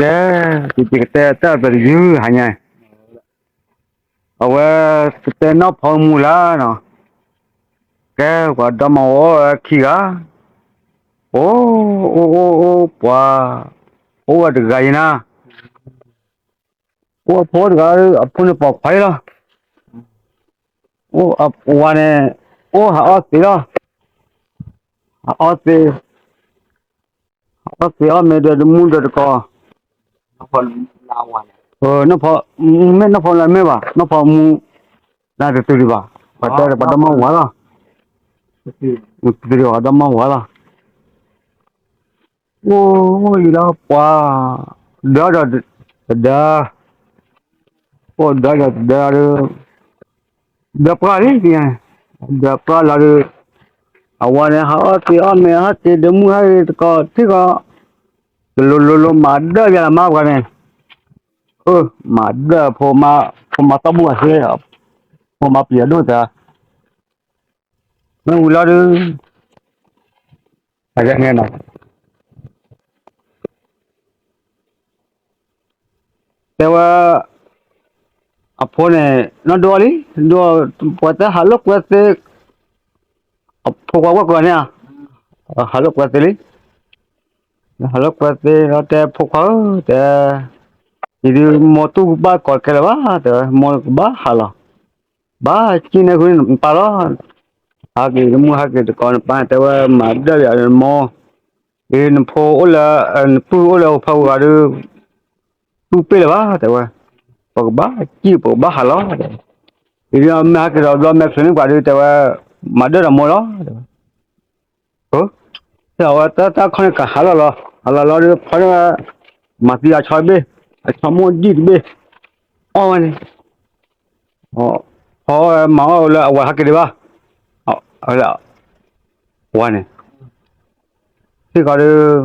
ကဲ, ကတဲတၢ်ပတယုၢ်ဟါညါ, အဝဲ ကတဲနီၢ်ဖီမူလၢနီၤ, ကဲပှၤဒီမါဝၤအိၣ်ဝဲခံဂၤ, အိၣ်အိၣ်အိၣ်အိၣ်ပှၤ, အိၣ်ဝဲတဂၤယံၤနၤ, အိၣ်အဖိတဂၤ အဖိန့ၣ်ပိာ်ခွါအံၤလီၤ, အိၣ်အဝၤန့ၣ်, အိၣ်ဟးအီၣ်သ့လီၤ, ဟးအီၣ်သ့ အီၣ်သ့အီၣ်မ့ၤဒီးတမူဒီးတကိး, နီၢ်ဖီ, မ့ၢ်နီၢ်ဖီလၢမ့ၢ်ဘၣ်, နီၢ်ဖီမူ, လၢတတုၤဒံးဘၣ်, ပှၤတဲပှၤဒီမါဝၤလီၤ, တတုၤဒံးဘၣ်ဒီမါဝၤလီၤ, အိၣ်အံၤလီၤပှၤ, ဒီးဒီးတဒၢ, အိၣ်ဒီးဒီးတဒၢဒီး ဒီးပှၢ်လံ, ဒီးပှၢ်လီၤဒီး, အဝၤန့ၣ် ဟးအီၣ်သ့အီၣ်မ့ၤ ဟးက့ၤဒီးမူဟဲက့ၤတကိးထံကီး, တလိၤလိၤလိၤမၤဒၢးယၤလၢမါပှၤန့ၣ်, မၤဒၢးဖိမါ, ဖိမါသီဘူၣ်အသ့, ဖိမါပျံၤအဒိၣ်သး, မ့ၢ်ဝံၤလီၤဒီး, အဂဲန့ၣ်နီၤ တဲဝဲ, အဖိန့ၣ် နီၢ်ဒိအီၤလံ, ဒိ, ပှၤတဲဟးလိာ်ကွဲသ့, အဖိခွါဝဲၢ်ကွၢ်န့ၣ်ဧါ, ဟးလိာ်ကွဲသ့လံ, ဟးလိာ်ကွဲသ့လီၤတဲဖိခွါဧၢ, တဲ, ယဒုးမိၢ်တူၢ်ကဘၣ်ကိးခဲလၢာ်ဘၣ်, တဲဝဲ, မိၢ်ကဘၣ်ဟးလီၤ, ဘၣ်ကံၣ်န့ၢ်ဃုနပၢ်လီၤ, ဟးက့ၤတမူဟးက့ၤတကိးနပၢ်န့ၣ် တဲဝဲမၤဒၢးယၤမိၢ်, အ့ နဖိအိၣ်လၢ, နပုၢ်အိၣ်လၢဟိဖၢပူၤဂၤဒီး, တူၢ်ပ့ၢ်လၢၤဘၣ် တဲဝဲ, ပကဘၣ်ကံၣ်ပကဘၣ်ဟးလီၤ, အ့ မ့ၢ်ဟးက့ၤဒီးဘျီမဲာ်ချံန့ၣ်ပှၤဒီး တဲဝဲ, မၤဒၢးဒီးမိၢ်လီၤ, တဲဝဲ အဝဲတၢ်တၢ်ခီန့ၣ်ကဟးလီၤလီၤ, ဟးလီၤလီၤဒီးဖီန့ၣ်ဝဲ, မၤသံအဆီတဘ့ၣ်, အဆီမိၢ်ဒံၣ်တဘ့ၣ်, အီၣ်ဝဲန့ၣ်, ဖီဝဲမၤအီၣ်လၢအဝၤဟးက့ၤဒံးဘၣ်, ဝၤန့ၣ်, ထံၣ်ဃီဒီး,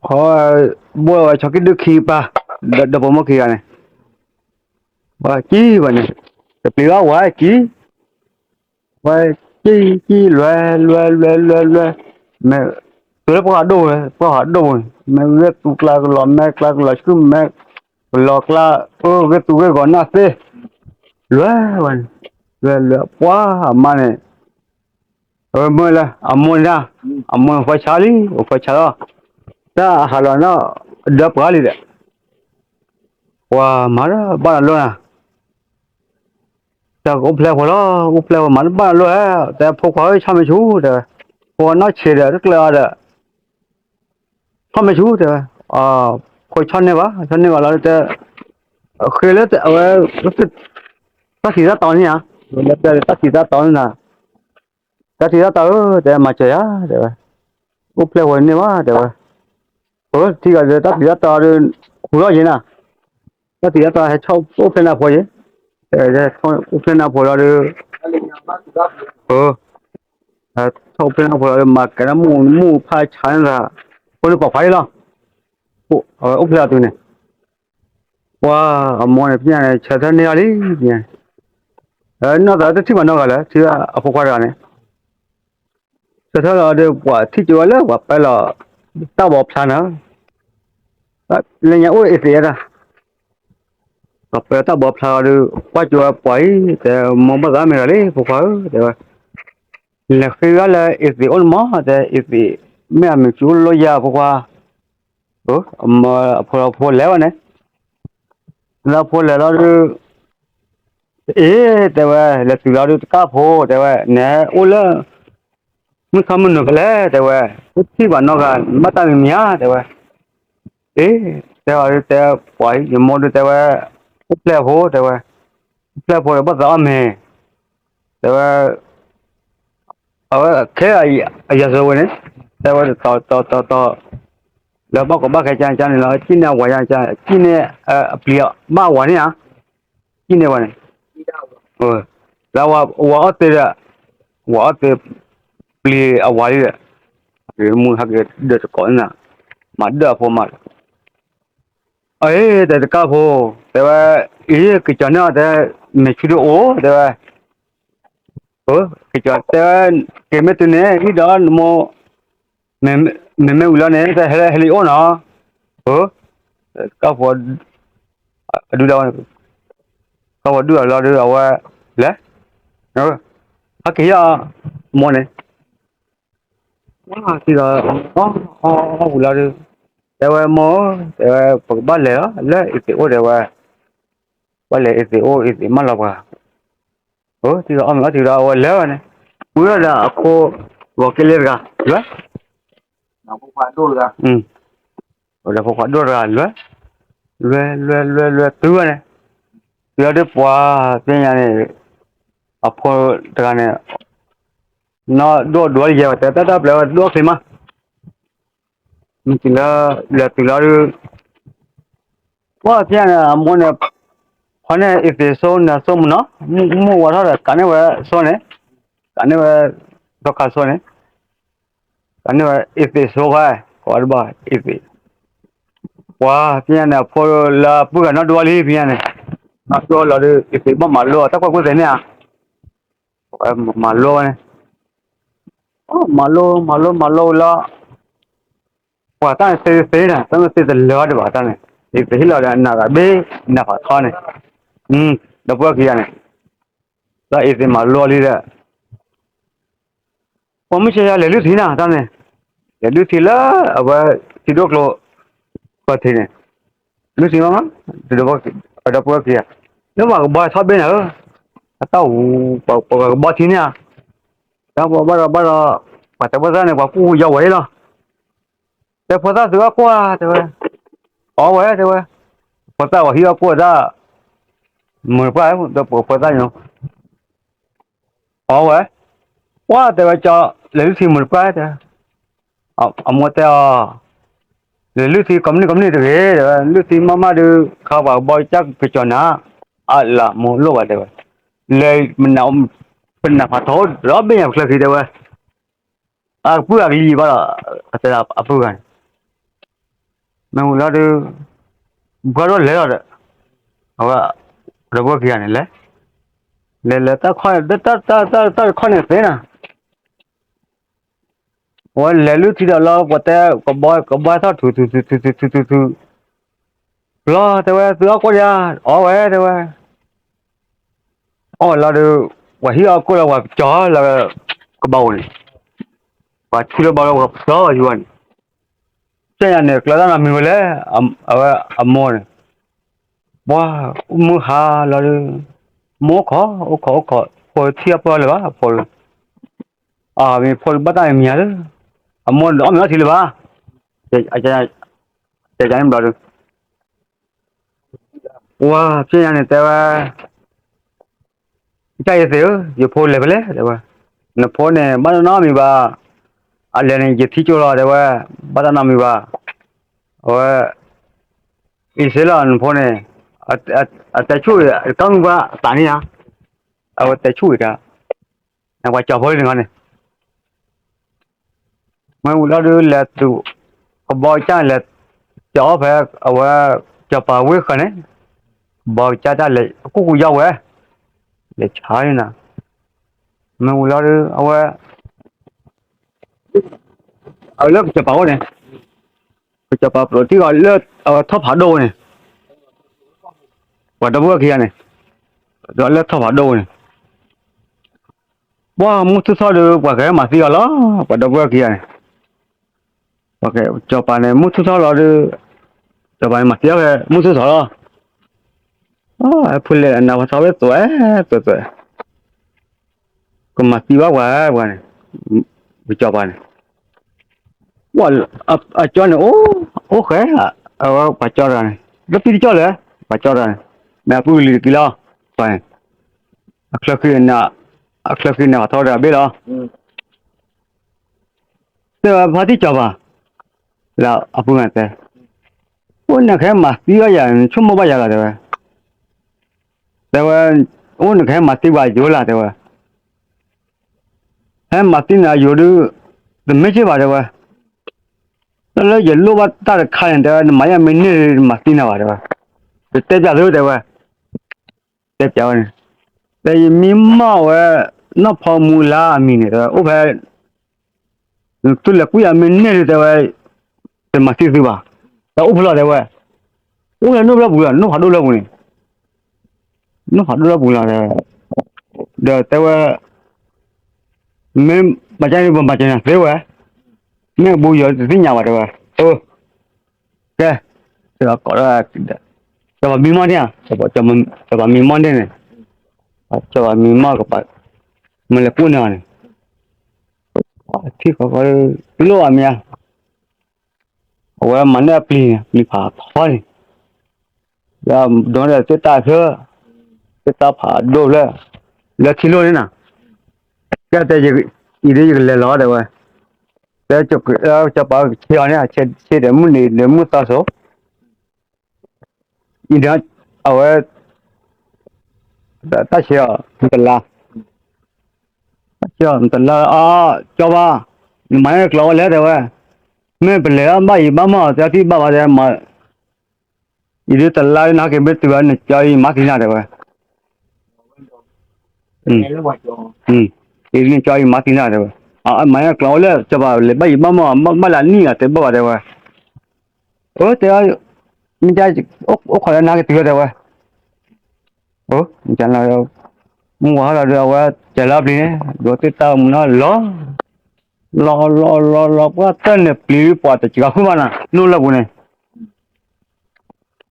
ဖီဝဲ, ဘိၣ်ဝဲဆီကံၣ်ဒုၣ်ခံပၢ်, ဒီးပိာ်မိၢ်ခံဂၤန့ၣ်, ဝဲကံၣ်ဝဲန့ၣ်, တပျံၤဘၣ်ဝဲကံၣ် ဝဲကံၣ်ကံၣ်လွဲလွဲလွဲလွဲလွဲ, မ့ၢ်, တုၤလၢပှၤဒိၣ်ဝဲ ပှၤဒိၣ်ဝဲ, မ့ၢ်ဂ့ၢ်သူကျါကလီၤ မ့ၢ်ကျါကလီၤဆူၣ် မ့ၢ်ကလီၤကျါ, အိၣ်ဂ့ၢ်သူဂ့ၢ်ဂီၤနၢ်သ့, လွဲဝဲန့ၣ်, လွဲလွဲပှၤအမါန့ၣ်, အဝဲမ့ၢ်လၢ အမိၢ်န့ၣ်ဒၣ်, အမိၢ်န့ၣ်ဖီဆါလံ အိၣ်ဖီဆါလီၤ, တၢ်ဟးလီၤနီၢ်, ဒၢပှၤလံဒီး, ပှၤမၤတဘၣ်လီၤလိၣ်နၤ တၢ်ကအိၣ်ဖျဲၣ်ဖိလီၤ, အိၣ်ဖျဲၣ်ဖိမၤတဘၣ်လီၤလိၣ်ဧါ, တဲဖိခွါဧၢ ဆီၣ်မဲာ်ဆူၣ် တဲဝဲ, ဖိခွါနီၢ်ဆံးဒီး တကျၢၤအီၤဒီး, ဆီၣ်မဲာ်ဆူၣ် တဲဝဲ, ဖိဆီၣ်န့ၢ်ဘၣ် ဆီၣ်န့ၢ်ဘၣ်လီၤ တဲ, ဃ့လၢအဝဲ, တၢ်ထံးတၢ်တီၤန့ၣ်ဧါ, လၢတၢ်ထံးတၢ်တီၤန့ၣ်နၤ, တၢ်ထံးတၢ်တီၤဧၢ တဲ မၤစၢၤယၤ တဲဝဲ, အိၣ်ဖျဲၣ်ဖိန့ၢ်ဘၣ် တဲဝဲ, အၢ ထံၣ်ဂၤဒီး တၢ်ထံးတၢ်တီၤဒီး, ခူၣ်ထီၣ်ယံၤနၤ တၢ်ထံးတၢ်တီၤဟဲဆီၣ်အိၣ်ဖျဲၣ်နၤဖိယံၤ, အိၣ်ဖျဲၣ်နၤဖိလီၤဒီး, ဆီၣ်အိၣ်ဖျဲၣ်နၤဖိလီၤဒီး မၤကဲၤနၤမူမူဖးဆါန့ၣ်သး, ဖိန့ၣ်ပိာ်ခွါအံၤလီၤ, အဝဲအိၣ်ဖျဲၣ်အီၤတုၤန့ၣ်, ပှၤအမိၢ်န့ၣ် ပညါန့ၣ် ဆၢထၢၣ်န့ၢ်အီၤလံ, ပညါန့ၣ်, နီၢ်သးတထံၣ်ဘၣ်နီတဂၤလၢၤ ထံၣ်အဖိခွါတဂၤန့ၣ် ဆၢထၢၣ်လီၤဒီး ပှၤထံၣ်က့ၤဝဲလၢပှၤပၢလီၤ, တၢ်ဘီဖျါန့ၣ်, လၢညါအိၣ်အ့သ့ၣ်ဒၣ်, ပှၤပၢတၢ်ဘီဖျါလီၤဒီး ကွၢ်က့ၤဝဲပှၤအံၤ တဲ မိၢ်ဘၣ်သးမ့ၢ်ဂၤလံ ဖိခွါဧၢ တဲဝဲ, လဲၤဃ့ဂၤလၢအ့သ့ၣ်အိၣ်န့ၣ်မး တဲ အ့သ့ၣ်, မ့ၢ်အမ့ၢ်ကၠူအိၣ်လီၤယၤဖိခွါ, အဖိလဲၤဝဲန့ၣ်, လၢဖိလဲၤလီၤဒီး အ့ တဲဝဲ, လဲၤတုၤလီၤဒီးတကၢ်ဖိ တဲဝဲ, နအိၣ်လၢ မုၢ်ခီမုၢ်နုာ်ဖဲလဲၣ် တဲဝဲ, တထံၣ်ဘၣ်နီတဂၤ ဘၣ်တၢ်မံၤမံၤဧါ တဲဝဲ, အ့ တဲဝဲ, တဲပှၤ ယမိၢ်ဒုးတဲဝဲ, အိၣ်ဖျဲၣ်ဖိ တဲဝဲ, အိၣ်ဖျဲၣ်ဖိဒီးဘၣ်သးအီၣ်မ့ၤ, တဲဝဲ အဝဲခဲအယၤစၢၤဝဲန့ၣ်, တဲဝဲတတီၤတီၤတီၤတီၤ, လၢဘၣ်ကီဘၣ်ခဲကၠၢကၠၢန့ၣ်လီၤ ကံၣ်န့ၢ်အဝၤယၤကၠၢ, ကံၣ်န့ၢ်အပျံၤဘၣ်အဝၤန့ၣ်ဧါ, ကံၣ်န့ၢ်ဝဲန့ၣ်, လၢဝၤအီၣ်သ့ဒီး, ဝၤအီၣ်သ့, ပျံၤအဝၤလံဒီး, မူဟဲက့ၤဒၢးတကိးန့ၣ်, မၤဒၢးအဖိမးဒီး အ့ တဲတကၢ်ဖိ, တဲဝဲ, အ့ ကကီၤန့ၢ်အီၤတဲ, မ့ၢ်ဆူၣ်ဒုးအိၣ် တဲဝဲ, ကကီၤတဲဝဲ, က့ၤမ့ၢ်တုၤန့ၣ် အံၤဒီးနမိၢ်, မ့မ့ၢ်ဝံၤလီၤန့ၣ် တဟဲလၢဟဲလံအိၣ်နီၤ, အ ကၢ်ဖိ အဒုၣ်ဒါဝဲန့ၣ် ကၢ်ဖိဒုၣ်အလီၤဒီး အဝဲ လဲၤ ဟဲက့ၤဟံၣ်အမိၢ်န့ၣ် ထံၣ်ဒီး အီၣ်အီၣ်ဝံၤလီၤဒီး တဲဝဲမိၢ်ဧၢ တဲဝဲ ပကဘၣ်လဲၤလီၤ လၢအ့သ့းအိၣ်တဲဝဲ ဘၣ်လဲၤအ့သ့းအိၣ် အ့သ့းမၢလီၤပှၤ ထံၣ်ဒီးအီၣ်မ့ၤအီထံဒီး အဝဲလဲၤဝဲန့ၣ် ဝံၤဒီးအခိၣ် ဂီၤက့လ့တဂၤ လွဲ ဒီးဖိခွါဒိၣ်တဂၤလွဲ လွဲ လွဲ လွဲ လွဲ တုၤဝဲန့ၣ် တုၤလီၤဒုးပှၤသ့ၣ်ညါန့ၣ် အဖိတဂၤန့ၣ် နီၢ်ဒိၣ်ဒိၣ်လံယဲ တဲတၢ်တၢ်ပျဲဝဲဒိၣ်ချ့မး မ့ၢ်တုၤလၢ လဲၤတုၤလီၤဒုး ပှၤသ့ၣ်ညါန့ၣ် အမိၢ်န့ၣ် ဖီန့ၢ်အ့သ့းစိ နၢ်စိမုၢ်နီၤ မုၢ်ဝါထီၣ်ဒီး ကးန့ၢ်ဝဲစိန့ၣ် ကးန့ၢ်ဝဲ စီခါစိန့ၣ် ကးန့ၢ်ဝဲအ့သ့းစိခွါ ကိးဝဲတဘၣ်အ့သ့း ပှၤသ့ၣ်ညါန့ၣ် အဖိလၢအပုၢ်ဂၤနီၢ်ဒိၣ်လံသ့ၣ်ညါန့ၣ် နီၢ်ဒိၣ်လီၤဒီး အ့သ့းဘၣ်မၤလိအတၢ်ကွၢ်ကူၣ်သ့န့ၣ်ဧါ မၤလိဝဲန့ၣ် မၤလိ မၤလိ မၤလိလီၤ ပှၤတၢ်န့ၣ်သ့သ့န့ၣ် တၢ်န့ၣ်သ့တလၢာ်ဒံးဘၣ်တၢ်န့ၣ် အ့သ့းဟ့ၣ်လီၤဒီးအနၢ်ဂၤဘ့ၣ် နၢ်ဖးထီန့ၣ် ဒီပုၢ်ဝဲၢ်ခံဂၤန့ၣ် တၢ်အ့သ့းမၤလိလံဒီး ပှၤမုၢ်ဆ့ၣ်ယၤလဲၤလုၢ်ထံနၤတၢ်န့ၣ် လဲၤလုၢ်ထံလၢအဝဲ ထံဒိၣ်ကျိ ပှၤထံန့ၣ် လုၢ်ထံမးမး ဒီပုၢ်ဝဲၢ်ခံဂၤ လၢပှၤကဘီထီၣ်ဘ့ၣ်နၤဧၢ အတၢ်ဝူ ပှၤကဘီထံန့ၣ်ဧါ တၢ်ပှၤဘၣ်ဒီးဘၣ်ဒီး ပှၤတဲဖိသၣ်န့ၣ် ပှၤကူၣ်ကူၣ်ယီၤဝဲလီၤ တဲဖိသၣ်သုအီၣ်ကိၣ်ဧါ တဲဝဲ အီၣ်ဝဲ တဲဝဲ ဖိသၣ်ဝဲဟံၣ်အီၣ်ကိၣ်တၢ် မုာ်တပှၢ် ဒီးဖိသၣ်ညိ အီၣ်ဝဲ ပှၢ် တဲဝဲ ကၠီ လဲၤလုၢ်ထံမုာ်တပှၢ် တဲ အမိၢ်တဲအီၤ လဲၤလုၢ်ထံ ကိးမုၢ်နံၤကိးမုၢ်နံၤတဂ့ၤ တဲဝဲ လုၢ်ထံမးမးဒုး ခါပှၤကဘီကၢ်ကကၠီၤနၤ အလၢမိၢ်လိၣ်ဘၣ် တဲဝဲ လဲၤ ပနၢ်ဖးထီဒီးဘ့ၣ်ညါပချၢခံ တဲဝဲ အပုၢ်အကလံၤဘၣ်ဒီး အတဲဒၣ်အပုၢ်ဂၤန့ၣ် မ့ၢ်ဝံၤလီၤဒုး ဘှါထီၣ်လဲၤလီၤဒီး အဝဲ ဒီပုၢ်ဝဲၢ်ခံဂၤန့ၣ်လဲၤ လဲၤလဲၤတၢ်ခီၣ်န့ၣ် တၢ်တၢ်တၢ်တၢ်တခီၣ်န့ၣ်သ့နၤ အဝဲလဲၤလုၢ်ထံဒီးလီၤ ပှၤတဲ ကဘီကဘီထီၣ်ထူထူထူထူထူထူထူ လီၤ တဲဝဲ သုအီၣ်ကိၣ်ဒံးဧါ အီၣ်ဝဲ တဲဝဲ အီၣ်ဝဲလီၤဒုး ပှၤဟံၣ်အီၣ်ကိၣ်လီၤ ပှၤကၠီၤလၢကဘီအိၣ်န့ၣ် ပှၤဆူလၢဘီလီၤ ပှၤဖျီယွၤန့ၣ် ကဲယၤန့ၣ် ကျၢၤတၢ်နီတမံၤဝဲလဲၣ် အဝဲအမိၢ်န့ၣ် ပှၤမုၢ်ဟါလီၤဒုး မိၢ်အိၣ်ခိး အိၣ်ခိး အိၣ်ခိး ဖိထံၣ်အပၢၢ်လၢၤဘၣ် အဖိ အမ့ၢ်ဖိဘၣ်တၢ်မံၤမံၤဧါလၢ အမိၢ်ဒီးအီၣ်မ့ၤအီထံလၢၤဘၣ် တဲန့ၣ်ဘျီဒုး ပှၤဖျဲညါန့ၣ်တဲဝဲ တၢ်အံၤသ့ၣ်ဧၢ ယဖိလဲၤဖဲလဲၣ် တဲဝဲ နဖိန့ၣ် ဘၣ်တၢ်နီတမံၤဘၣ် အလဲၤန့ၣ် ယထံၣ်ကၠိလီၤ တဲဝဲ ဘၣ်တၢ်နီတမံၤဘၣ် အဝဲ အံၤစ့လီၤ နဖိန့ၣ် အတဲဆူၣ် တၢ်မုၢ်ဘၣ်အသးန့ၣ်ဧါ အဝဲတဲဆူၣ်ဝံၤတၢ် နပှၤကၠီၤဖိလံန့ၣ်ခီန့ၣ် မ့ၢ်ဝံၤလီၤဒုးလဲၤတုၤ ကဘီကၢ်လဲၤ ကၠီၤအီၣ်ဖဲ အဝဲ ကၠီၤပၤဝ့ၢ်ဃၢၤန့ၣ် ကဘီကၢ်တၢ်လဲၤ ကူၣ်ကူၣ်ယီၤဝဲ လဲၤဆါန့ၣ်နၤ မ့ၢ်ဝံၤလီၤဒုး အဝဲ အဝဲလၢကစၢၤပၤအိၣ်န့ၣ် ကစၢၤပၤပျိးထံဂီၤလၢ အဝဲထီၣ်ဖးဒိၣ်ဝဲန့ၣ် ပှၤဒီပုၢ်ဝဲၢ်ခံဂၤန့ၣ် ဒီးလၢထီၣ်ဖးဒိၣ်ဝဲန့ၣ် ပှၤမုၢ်ထူၣ်ထီၣ်ဒီး ပှၤကဟဲမၤသံအီၤလီၤ ပှၤဒီပုၢ်ဝဲၢ်ခံဂၤန့ၣ် ကစၢၤပၤန့ၣ် မုၢ်ထူၣ်ထီၣ်လီၤဒီး ကစၢၤပၤန့ၣ် မၤသံအီၤဖဲ မုၢ်ထူၣ်ထီၣ်လီၤ ဖုလဲၣ်နၤပှၤထီၣ်ဝဲသွဲၣ်သွဲၣ်သွဲၣ် ကမၤသံဘၣ်ပှၤပှၤန့ၣ် ပကၠီၤပၤန့ၣ် အကၠီန့ၣ် အိၣ်ဃဲ အဝဲပှၤကၠီတဂၤန့ၣ် လၢပံတကၠီလၢ ပှၤကၠီတဂၤန့ၣ် မ့ၢ်အပုၢ်ကလံၤတက့ၢ်လီၤ ပှၤန့ၣ် အချၢဃံ အချၢဃံန့ၣ် ပှၤထီၣ်ဝဲတဂၤဘ့ၣ်လီၤ တဲဝဲဖါတံၢ်ကၠီၤပၤ လၢအပုၢ်န့ၣ်တဲ အိၣ်နကဟဲမၤသံဘၣ်ယၤ နဆိကမိၣ်ဘၣ်ယၤလီၤ တဲဝဲ တဲဝဲ အိၣ်နကဟဲမၤသံပှၤယိၤလၢ တဲဝဲ ဟဲမၤသံနၤယိၤဒုး တမ့ၢ်က့ဘၣ် တဲဝဲ တၢ်လၢယလိၣ်ဘၣ်တၢ်တခါန့ၣ် တဲဝဲ နမၤယၤမ့ၢ်န့ၢ် နမၤသံနၤဘၣ် တဲဝဲ တတဲပျးသု တဲဝဲ တဲပျးဝဲန့ၣ် တဲယမံမီၢ်ဝဲ နီၢ်ဖီမူလါအမံၤန့ၣ် တဲဝဲ အိၣ်ဖဲ သုလဲၤကွံာ်ယၤမ့ၢ်န့ၢ်ဒုး တဲဝဲ တမၤသံသုဘၣ် တၢ်အိၣ်ဖျီၣ် တဲဝဲ အိၣ်လၢနိၣ်ဖျၢၣ်ပူၤလီၤ, နိၣ်ဖးဒိၣ်လၢပူၤန့ၣ်, နိၣ်ဖးဒိၣ်လၢပူၤလီၤ, ဒီးတဲဝဲ, မ့ၢ်မၤကဲန့ၣ် ပမၤကဲနၤသ့ဝဲ, မ့ၢ်အဘူးယီၤတသ့ၣ်ညါဘၣ်တဲဝဲ, အၢ, ကဲ, ကိး, စီၤပၤမံမီၢ်န့ၣ်, စီၤပၤမံမီၢ်န့ၣ်, စီၤပၤမံမီၢ်ကပၤ, မ့ၢ်လဲၤကူၣ်န့ၢ်အီၤန့ၣ်, ထံၣ်ဃီဃီ, လိၣ်အမ့ၢ်ဧါ အဝဲမၤန့ၢ်အပျံၤန့ၣ် ပျံၤဖးထီန့ၣ်, ဒီးဒိးန့ၢ်သ့ၣ်တၢ်ဖျၢၣ်, သ့ၣ်တၢ်ဖးဒိၣ်ဖျၢၣ်, လၢထံလိၣ်န့ၣ်နၤ, ကဲတဲ, အံၤဒ်ယကလဲၤလီၤတဲဝဲ, တဲ, စီၤပၤကဆ့အီၤန့ၣ်, ဆ့ဒီးမုၢ်နံၤဒီးမုၢ်သီစိၤ, အံၤဒီး, အဝဲ, တၢ်ဆ့အီၤ, မတလါ တၢ်ဆ့အီၤမတလါအီၤ, စီၤပၤ, နမၤန့ၢ်ကျိးဝဲလဲၣ်တဲဝဲ, မ့ၢ်ပလဲၤအီၤဘၣ်ယံၤဘၣ်မီၢ် တဲထံၣ်ဘၣ်ဘၣ်တဲ, အံၤဒ်တလါနဟဲက့ၤမ့ၢ်တုၤဘၣ် နကၠီအံၤမၤသံနၤတဲဝဲ, အံၤနကၠီအံၤမၤသံနၤတဲဝဲ, မၤန့ၢ်ကျိးဝဲလၢ စီၤပၤလဲၤဘၣ်ယံၤဘၣ်မီၢ် ဘၣ်လၢအနံၣ်အတဲဘၣ်ဘၣ်တဲဝဲ, အၢတဲ, မ့ၢ်, အိၣ်ခိးလၢနဟဲက့ၤတုၤလီၤတဲဝဲ မုၢ်ဝါထီၣ်လီၤဒီးအဝဲ, ကဲလၢပျံၤန့ၣ် ဒိးသ့ၣ်တၢ်မုၢ်နီၤလီၤ, လီၤလီၤလီၤလီၤ ပှၢ်တၢၢ်န့ၣ်ပျံၤပှၤတစှၤဃုာ်မးနၤ နိၣ်လၢပူၤန့ၣ်,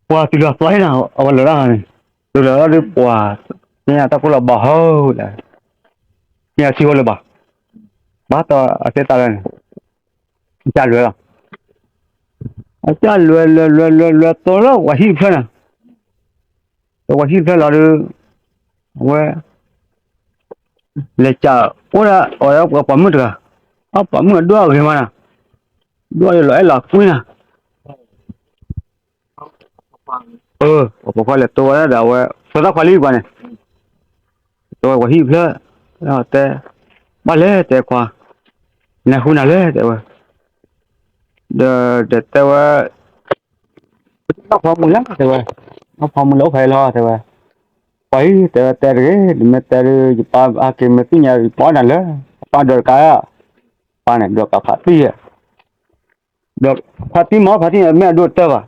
ပှၤတုၤလီၤသီနၤ အဝဲလီၤတၢ်န့ၣ်, တုၤလီၤလီၤဒီးပှၤ, သ့ၣ်ညါတၢ်ကိၢ်လီၤဘၣ်ဟီလဲၣ်, သ့ၣ်ညါထံဖိလၢၤဘၣ်, ဘၣ်တီအသ့ၣ်တၢ်လၢန့ၣ်, ကလွဲလီၤ, အကလွဲလွဲလွဲလွဲလွဲ တီလၢပှၤဟံၣ်တဖျၢၣ်န့ၣ်, ပှၤဟံၣ်တဖျၢၣ်လီၤဒီး, အဝဲ, လဲၤကးအိၣ်ဒၣ်အီၤလၢပှၤမုၣ်တဂၤ, အပှၤမုၣ်အဒိၣ်အဂ့ၤမးနၤ, ဒိၣ်အီၤဒီးလီၤအဲၣ်လီၤကွံနၤ, အ, ပှၤပိာ်ခွါလဲၤတိဝဲဒၣ်ဒီးအဝဲ, ဖိသၣ်ခွါလံပှၤန့ၣ်, တိဝဲပှၤဟံၣ်တဖျၢၣ်, တဲ, ဘၣ်လဲၣ်တဲခွါ, နဃုနၤလဲၣ်တဲဝဲ, ဒီး, ဒီးတဲဝဲ, နီၢ်ဖီမုၢ်လၢတဲဝဲ, နီၢ်ဖီမုၢ်လၢအိၣ်ဖဲလီၤတဲဝဲ, ပှၤအံၤတဲဝဲတဲတဂ့ၤ နမ့ၢ်တဲဒီး ယပၢ်ဟဲက့ၤမ့ၢ်သ့ၣ်ညါ ယပၢ်ဒၣ်လၢ, ပၢ်ဒိးတကး, ပၢ်န့ၣ် ဒိးကးဖးတံၢ်, ဒီးဖးတံၢ်မ့ၢ်ဖးတံၢ်မ့ၢ်အဒိၣ်တၢၢ်ဘၣ်,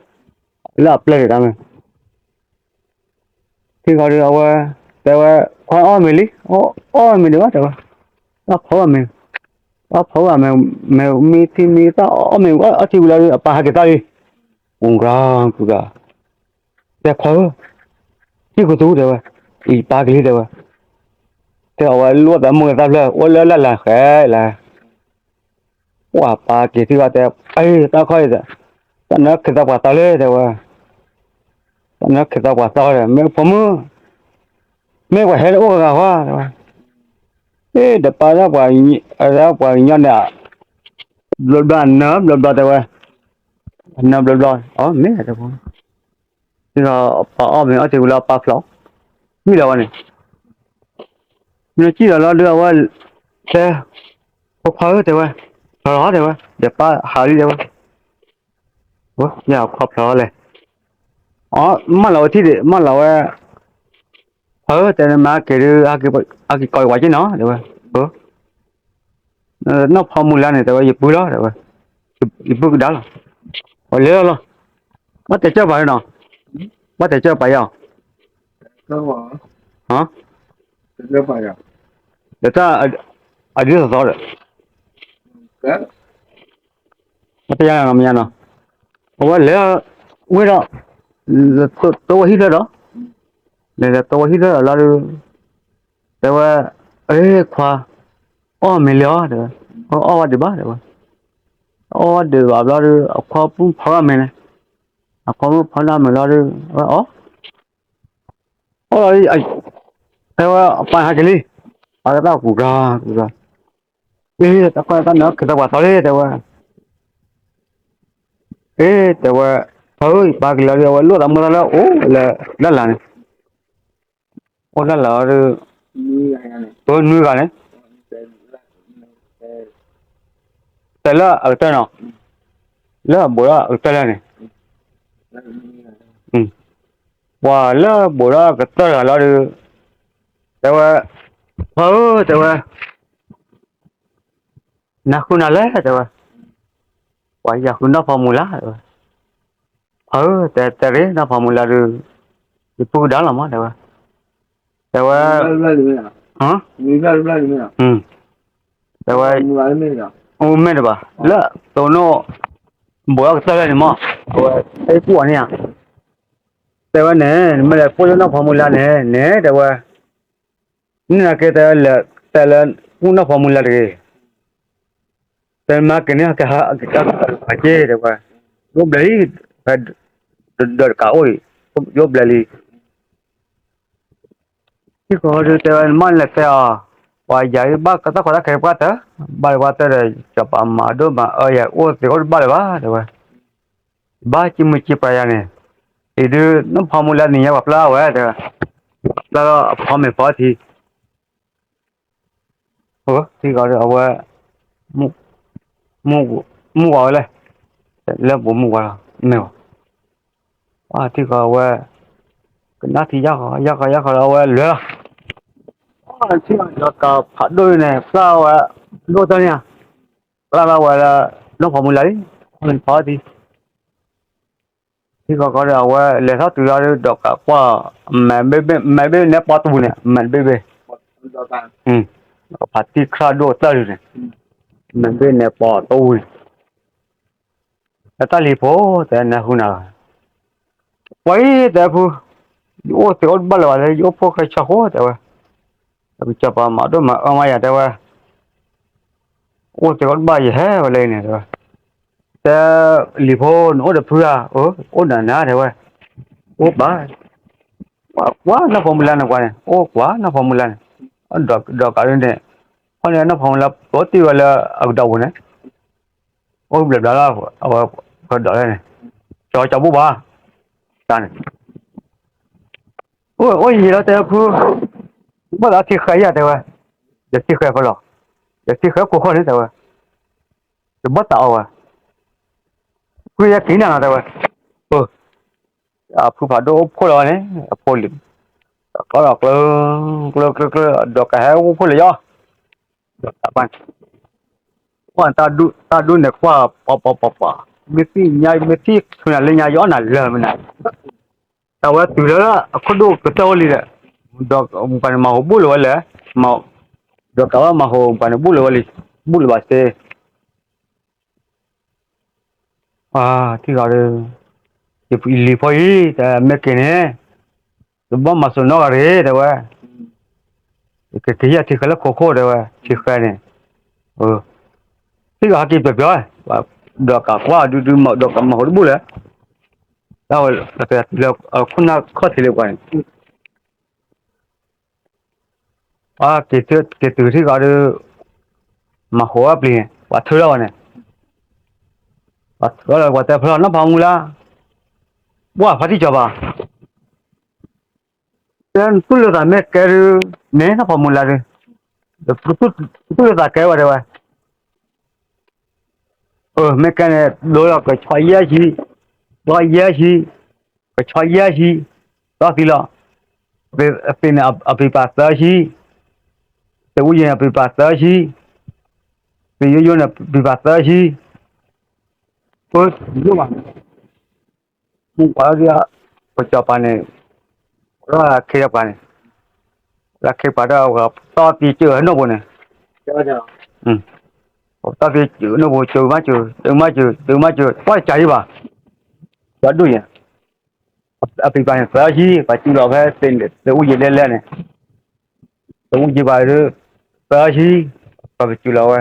လၢအပျဲၢ်တၢ်မ့ၢ် ထံၣ်ဃီဒီးအဝဲ, တဲဝဲ, ခွါအီၣ်မ့ၤလံ, အီၣ်မ့ၤဒံးဘၣ်တဲဝဲ, တၢ်ဖီမ့ၤ, တၢ်ဖီမ့ၤ, မ့ၢ်မံထံမံတၢ်အီၣ်မ့ၤအီထံဝံၤလီၤဒီး အပၢ်ဟဲက့ၤသီလံ, ပူၤကၤ, ပူၤကၤ, တဲခွါဧၢ, ဟံၣ်ကသူတဲဝဲ, အံၤပၢ်က့ၤလံတဲဝဲ, တဲအဝဲလိၣ်သးမိၢ်က့ၤသၣ်ဖျၢၣ် အိၣ်လၢလၢ်လၢ်ဃဲလၢ ပှၤပၢ်က့ၤထံၣ်ဃီတဲ, အံၤတၢ်ခီအံၤ, တၢ်နၢခ့သးပှၤသီလံတဲဝဲ, တၢ်နၢခ့သးပှၤသီဒီး မ့ၢ်ဖိမုၣ်, မ့ၢ်ပှၤဟဲလၢအိၣ်ဂၤဂၤဃီတဲဝဲ, အ့ ဒီးပၢ်ဒၣ်ပှၤ, ပှၤကညီန့ၣ်, ဘျီဘျီအနၢဘျီဘျီတဲဝဲ, အနၢဘျီဘျီ, အမ့ၢ်တဲဖိ ဒီးပၢ်အီၣ်မ့ၤအီထံဝံၤလီၤပၢ်ဖျီ, မံလီၤဝဲန့ၣ်, မ့ၢ်စံၣ်လီၤလီၤဒီးအဝဲ, တဲ, ဖိခွါဧၢတဲဝဲ, ဖျီလီၤတဲဝဲ, ဒီးပၢ်ဟးလံတဲဝဲ, ယခွါဖျီလီၤလဲၣ်, အမၢလီၤဝဲထံၣ်ဒံး မၢလီၤဝဲ, ခွါဧၢတဲနမၤက့ၤဒီး, ဟဲက့ၤကိးယဝၤက့ၤနီၤတဲဝဲ, နီၢ်ဖီမုၢ်လၢန့ၣ်တဲဝဲ ယပုၢ်လီၤတဲဝဲ, ယပုၢ်ကဒါလီၤ, အလဲၤလီၤလီၤ, ဘၣ်တဲကၢၢ်ပာ်နီၤ, ဘၣ်တဲကၢၢ်ပာ်ယၤ, ဒီးတၢ်, အဒ်သိးသိးဒီး, ဘၣ်တဲယၤနီၤမ့ၢ်ယၤနီၤ, အဝဲလဲၤ, ဝ့ၢ်ဒီး, တဝဲဟံၣ်ဖျၢၣ်ဒီး, လဲၤဒီးတဝဲဟံၣ်ဖျၢၣ်ဒီးလီၤဒီး, တဲဝဲ, အ့ခွါ, အီၣ်မ့ၤလံအီၤတဲဝဲ, အီၣ်ဝဲဒံးဘၣ်တဲဝဲ, အီၣ်ဝဲဒံးဘၣ်ဘျီဒီး အခွါမုၣ်ဖီဒၣ်မ့ၤန့ၣ်, အခွါမုၣ်ဖီဒၣ်မ့ၤလီၤဒီး, အီၣ်, အီၣ်လီၤ, တဲဝဲအပၢ်ဟဲက့ၤလံ, အတၢ်ကူၤကၤ, ကူၤကၤ, အ့ တၢ်ခီတၢ်နၢခ့သးပှၤသီလံတဲဝဲ, အ့ တဲဝဲ, ဖီဧၢ ယပၢ်က့ၤလီၤဒီး အဝဲလိၣ်သးမုၢ်သီလၢအိၣ်လၢလၢ်လၢ်န့ၣ်, အိၣ်လၢ်လၢ်အီၤဒီး, ပနွံဂၤန့ၣ်, တဲလၢအကတၢၢ်နီၤ, လၢအဘူးဒီးအကတၢၢ်လၢန့ၣ်, ပှၤလၢအဘူးဒီးအကတၢၢ်တဂၤလီၤဒီး, တဲဝဲ, ဖီဧၢ တဲဝဲ နဃုနၤလဲၣ်တဲဝဲ, ပှၤယဃုနီၢ်ဖီမုၢ်လၢ်တဲဝဲ, ပ တဲတဲရ့ နီၢ်ဖီမုၢ်လၢဒုး ယပုၢ်ကဒါလီၤမး တဲဝဲ, တဲဝဲ, တဲဝဲ, အိၣ်မ့ၢ်တဘၣ် လၢသိးနိၣ် ဘိးအကတၢၢ်လၢန့ၣ်မး, အဝဲ အဲၣ်ကူၣ်အီၤန့ၣ်ဧါ, တဲဝဲန့ၣ် နမ့ၢ်လဲၤပိာ်လၢနီၢ်ဖီမုၢ်လၢန့ၣ် န့ၣ် တဲဝဲ, န့ၣ်နကဲတဲလၢ တဲလၢ ကူၣ်နီၢ်ဖီမုၢ်လၢတဂ့ၤ တဲမၤက့ၤန့ၣ် ကဟးက့ၤတၢ်ကပၤက့ၤ တဲဝဲ, ယအိၣ်ဘျဲၣ်လံ, ဖဲ ဒီးတကးအိၣ်အံၤ, ယအိၣ်ဘျဲၣ်လံ, ထံၣ်ဃီဒုးတဲဝဲ နမ့ၢ်လဲၤတဲအီၤ, ပှၤယၤအံၤဘၣ်တၢ်ကီတၢ်ခဲပှၢ်တၢၢ်, ဘၣ်လၢပှၢ်တၢၢ်ဒီး စီၤပၤမၤဒိၣ်မၤအၢယၤ အိၣ်သ့ၣ်အိၣ်တဘၣ်လၢၤဘၣ် တဲဝဲ, ဘၣ်ကံမုၢ်ကံပှၤယၤန့ၣ်, အံၤဒုး နီၢ်ဖီမုၢ်လၢနံၤညါပှၤပျၢ်ဝဲ တဲဝဲ, ပျၢ်လီၤအဖီမ့ၤဖီထံ ထံၣ်ဃီဒီးအဝဲ မုၢ်ဝါဝဲလဲၣ်, လၢပှၤမုၢ်ဝါလီၤ မ့ၢ်ဝဲ, ထံၣ်ဃီအဝဲ ကနၣ်ထံယၢ်ဃီ ယၢ်ဃီယၢ်ဃီဒီးအဝဲလဲၤလီၤ, ထံၣ်ဃီဒီးကဖးဒိၣ်န့ၣ် ပျၢ်ဝဲ ဒိၣ်တၢ်န့ၣ်ဧါ, ပျၢ်လီၤဝဲလၢ နီၢ်ဖီမုၢ်လၢလံ, ဖီထံ ထံၣ်ဃီဃီဒီးအဝဲလဲၤထီၣ်တုၤလီၤဒီး ဒီးကးကွၢ်, မဲာ်ဘ့ၣ်နဲပီတဝံၤန့ၣ် မဲာ်ဘ့ၣ်ဘ့ၣ်, ကဖးတံၢ်ခရၣ်ဒိၣ်ကတၢၢ်ဒုးန့ၣ်, မဲာ်ဘ့ၣ်နဲပီတဝံၤ, တၢ်လံၤဖိတဲနၢ်ဟူနၤလီၤ, ပှၤအံၤတဲဖု, ယအိၣ်သ့ၣ်အိၣ်တဘၣ်လၢၤဘၣ်လၢ ယအိၣ်ဖှိၣ်ဃဲဆၢဃိတဲဝဲ, စီၤပၤမၤဒိၣ်မၤအၢမးယၤတဲဝဲ အိၣ်သ့ၣ်အိၣ်တဘၣ်ယဟဲဝဲလၢအံၤန့ၣ်တဲဝဲ, တဲလံၤဖိနအိၣ်ဒီးဖုဧါ, အိၣ်ဒီးနၤတဲဝဲ, အိၣ်ဘၣ်, ကွၢ်နီၢ်ဖီမုၢ်လၢန့ၣ်ကွၢ်န့ၣ် အိၣ်ကွၢ်နီၢ်ဖီမုၢ်လၢန့ၣ်, ဒီးကးဒုးန့ၣ်, ဖီန့ၣ်နီၢ်ဖီမုၢ်လၢ ပှၤတံၢ်ဝဲလၢအကဒီးပူၤန့ၣ်, အိၣ်ဘျဲးဘျါလီၤ အဝဲကဒီးလၢန့ၣ်, ကၠီကၠီဘူၣ်ဘၣ်, တၢ်န့ၣ် အိၣ်ယံာ်လီၤတဲဖု, ဘၣ်သးထံဃဲယၤတဲဝဲ, ယထံဃဲဖဲလီၤ, ယထံဃဲခိၣ်ဃီန့ၣ်တဲဝဲ, ယဘၣ်သးအီဝဲ, ဖုယက့ၤနၤလီၤတဲဝဲ, အဖုဖးဒိၣ်အိၣ်ဖှိၣ်လီၤဝဲန့ၣ် အဖိလံၤ, ကျီဒီးကျၢ, ကျၢကျၢကျၢ ဒီးကဟဲအိၣ်ဖှိၣ်လၢယီၤ, ဒီးတၢ်ဘၣ်န့ၣ် ကွၢ်တၢ်ဒူၣ်န့ၣ်ကွၢ် ပှၤပှၤပှၤပှၤ, မ့ၢ်သ့ၣ်ညါ မ့ၢ်သ့ၣ်ဆူနၤလၢညါယီၤနၤလၢမနုၤ, တၢ်ဝဲတုၤလၢအခိၣ်ဒိၣ်ကတၢၢ်ဝဲလံဒီး, ဒီးပှၤန့ၣ်မၤဟိးဘူၣ်လၢၤဝဲလဲၣ်, ဒီးကးဝဲမၤဟိးပှၤန့ၣ်ဘူၣ်လၢၤဝဲလံ, ဘူၣ်လၢၤဘၣ်စ့ ထံၣ်ဃီဒီး, ယလံၤဖိအံၤ တမ့ၢ်က့ၤန့ၣ်, တဘၣ်မၤစိာ်နီတဂၤတဂ့ၤ တဲဝဲ, ကက့ၤဟံးထံဃဲလၢခိခိၣ်တဲဝဲ ထံဃဲန့ၣ်, ထံဃီဟဲက့ၤပျီပျီ, ဒီးကးကွၢ်ဒုဒု ဒီးကးမၤဟိးတဘူၣ်လၢၤ, တၢ်ဝဲလၢခိၣ်နၢ်ခီၣ်ထံးလၢပှၤန့ၣ် က့ၤတုၤထံၣ်ဃီဒီး, မၤဟိးအပျံၤန့ၣ် ပှၤထၢထီၣ်ဝဲန့ၣ်, ပှၤထၢထီၣ်လၢပှၤတဲဖျီနီၢ်ဖီမုၢ်လၢ်, ပှၤဖါတံၢ်စီၤပၤ, တဲနတူၢ်လိာ်သးမ့ၢ်ကဲဒုး, န့ၣ်နီၢ်ဖီမုၢ်လၢ်ဒုး, တူၢ်လိာ်သးကဲဝဲတဲဝဲ မ့ၢ်ကဲန့ၣ် ဒိလီၤကဆီယဲၢ်ဆံ, ဘီယဲၢ်ဆံ, ကဆီယဲၢ်ဆံ, ဒီးသံလီၤ, သ့ၣ်န့ၣ်အပံၤပာ်သၢဆံ, သ့ၣ်အူယံၤန့ၣ်အပံၤပာ်သၢဆံ, သ့ၣ်ယိယိန့ၣ်ပံၤပာ်သၢဆံ, ပယိဘၣ် မုၢ်ပှၤဒ်, ပစီၤပၤန့ၣ်, လၢခ့ဒီးပှၤန့ၣ်, လၢခ့ပှၤဒီး ပတီၢ်သံစၢၤနီၢ်ပူၤန့ၣ်, ပတီၢ်သံစၢၤနီၢ်ပူၤ စၢၤမးစၢၤ စၢၤမးစၢၤ စၢၤမးစၢၤ ပှၤတကးဒံးဘၣ်, ပှၤဒူၣ်ယဲ, အပံၤပာ်န့ၣ်သၢဆံ ပှၤစူၤလီၤဖဲသ့ၣ်အူယံၤလဲၣ်လဲၣ်န့ၣ်, သ့ၣ်အူယံၤပှၤဒုး, သၢဆံ, ပှၤပစူၤလီၤဝဲ,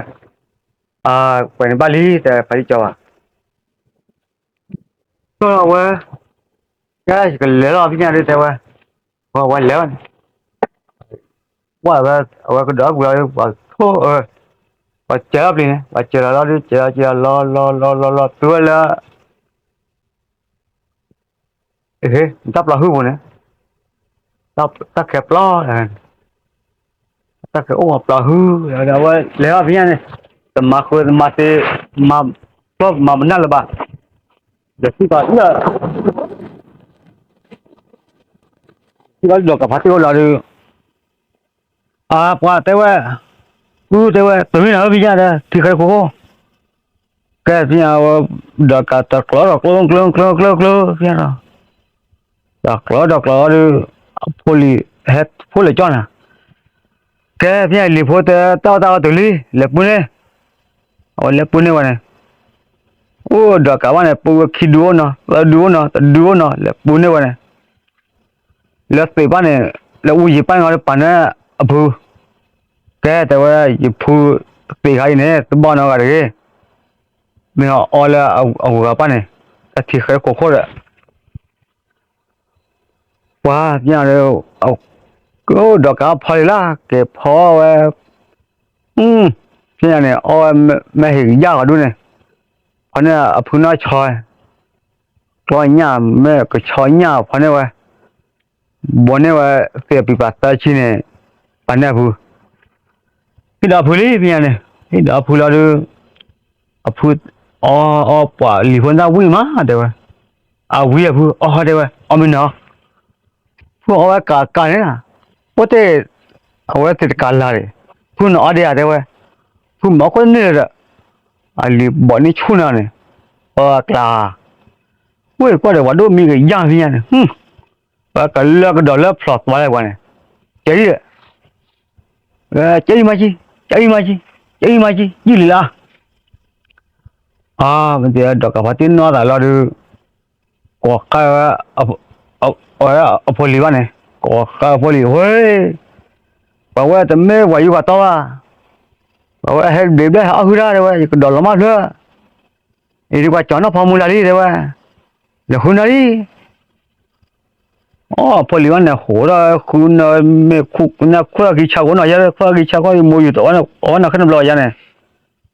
ပှၤန့ၣ်ဘၣ်လံ တဲဖါတံၢ်စီၤပၤ အဝဲ, ကဲယကလဲၤလီၤဖဲညါဒုးတဲဝဲ, အဝဲလဲၤဘၣ်န့ၣ်, ပှၤဝဲ, အဝဲကဒီးပူၤလီၤ ပှၤထိၣ်, ပှၤစၢၤလီၤပျံၤန့ၣ် ပှၤစၢၤလီၤလီၤဒုး စၢၤလီၤစၢၤလီၤလီၤလီၤလီၤလီၤတုၤဝဲလၢ တၢ်ပျီဟုၣ်ပူၤန့ၣ်, တၢ်ခဲပျီ, တၢ်ခဲအိၣ်ပျီဟုၣ်, အဝဲလဲၤဘၣ်ဖဲညါန့ၣ်, တမၤဃုာ်တမၤသ့, မၤဖျီမၤပနၢ်လၢၤဘၣ်, ဒီးစံးဘၣ်လၢ စံးဘၣ်ဒီးကဖါတံၢ်အိၣ်လီၤဒုး, အပှၤတဲဝဲ, ဖုတဲဝဲ တမ့ၢ်နၤလၢဖဲညါဒီး ထံဃဲခိခိၣ်, ကဲဖဲညါဝဲ ဒီးကးတကျိးထီၣ်ကျိကျိကျိကျိကျိ ဖဲညါဒီး တကျိးထီၣ်ကျိးဒီး အဖိလံၤ ဟဲဖိလၢကၠီနၤ, ကဲဖဲညါလံၤဖိတဲ တၢ်အီၣ်တၢ်အီတုၤလံ လဲၤပူၤန့ၢ်, အဝဲလဲၤပူၤန့ၢ်ဝဲန့ၣ်, အိၣ်ဒီးကးဘၣ်န့ၣ် ပူၤဝဲခံဒုအိၣ်နီၤ သၢဒုအိၣ်နီၤ တဒုအိၣ်နီၤ လဲၤပူၤန့ၢ်ဝဲန့ၣ်, လၢသ့ၣ်ပၢ်န့ၣ် လၢအူယံၤပၢ်န့ၣ်ဒီးပာ်န့ၢ်အဖု, ကဲတဲဝဲ ယဖုသ့ၣ်ခါအံၤန့ၣ် တဘၣ်နီတဂၤတဂ့ၤ, မ့ၢ်အီၣ်လၢအဂုၤအဂၤပၢ်န့ၣ် တၢ်ထံၣ်ဃဲခိၣ်ခိၣ်ဒီး ပှၤဖဲညါဒီး ကဲဖီဝဲ, ဖဲညါန့ၣ် အီၣ်ဝဲမ့ၢ်ဟ့ၣ်ကယၢ်ဂီၤဒူၣ်န့ၣ်, ဖီန့ၢ်အဖုနီၢ်ဆီ, ကျီညၣ်မ့ၢ်ကဆီညၣ်ဖီန့ၢ်ဝဲ, ဘိးန့ၢ်ဝဲ သ့ၣ်ပံၤပာ်သၢဆံန့ၣ်, ပာ်န့ၢ်အဖု, ဟံၣ်ဒီးအဖုလံဖဲညါန့ၣ်, ဟံၣ်ဒီးအဖုလီၤဒီး အဖု, အီၣ်အီၣ်ပှၤလံၤဖိတၢ်ဝံၣ်မးတဲဝဲ, အဝံၣ်အဖုအီၣ်တဲဝဲ အီၣ်မ့ၢ်နီၤ, ဖုအီၣ်ဝဲကးကးန့ၣ်, အိၣ်တ့ၢ်, အဝဲသ့ၣ်တကးလၤန့ၣ်, ဖုနအီၣ်ဒံးဧါတဲဝဲ, ဖုမၤအီၣ်ခိၣ်န့ၣ်ဒီး, အလံၤဘီးန့ၢ်ဆူၣ်နၤန့ၣ်, အီၣ်အကျါ, ဝ့ၢ်ကွၢ်ဒီးပှၤဒိၣ်မံကယၢ်ဖဲညါန့ၣ်, ပှၤကလၢကဒီးလၢဖျိးသွါလၢပှၤန့ၣ်, ကဲဒ်, ကဲအံၤမၤကံ, ကဲအံၤမၤကံ, ကဲအံၤမၤကံ, ယံာ်လံလၢ အမ့ၢ်တဲဒီးကးဖီတ့ၢ်နီၢ်သးလီၤဒီး, ကိးဃာ်ဝဲ, အဖိလံၤဘၣ်န့ၣ်, ကိးဃာ်အဖိလံၤဝဲ, ပှၤဝဲတမ့ၢ်ပှၤယူၤပှၤတီဘၣ်, ပှၤဝဲဟဲဘျ့ဘျဲၣ်ဟဲအီၣ်ဃုာ်တၢ်တဲဝဲ ယကဒီးလီၤမၢ်ဖျၢၣ်, အံၤဒ်ပှၤကၠီၤနီၢ်ဖီမူလၢ်လံတဲဝဲ, လဲၤဃုနၤလံ အီ ဖိလံၤဘၣ်န့ၣ် ဟိးဒီးဃုနၢမ့ၢ်ခိၣ်နၢခိၣ်လီၤကံဆါကိးနီၢ်ယါ ခိၣ်လီၤကံဆါကိး ယမိၢ်ယူၤတအီၣ်ဝဲနၤခဲန့ၣ်ဘျီယါန့ၣ်,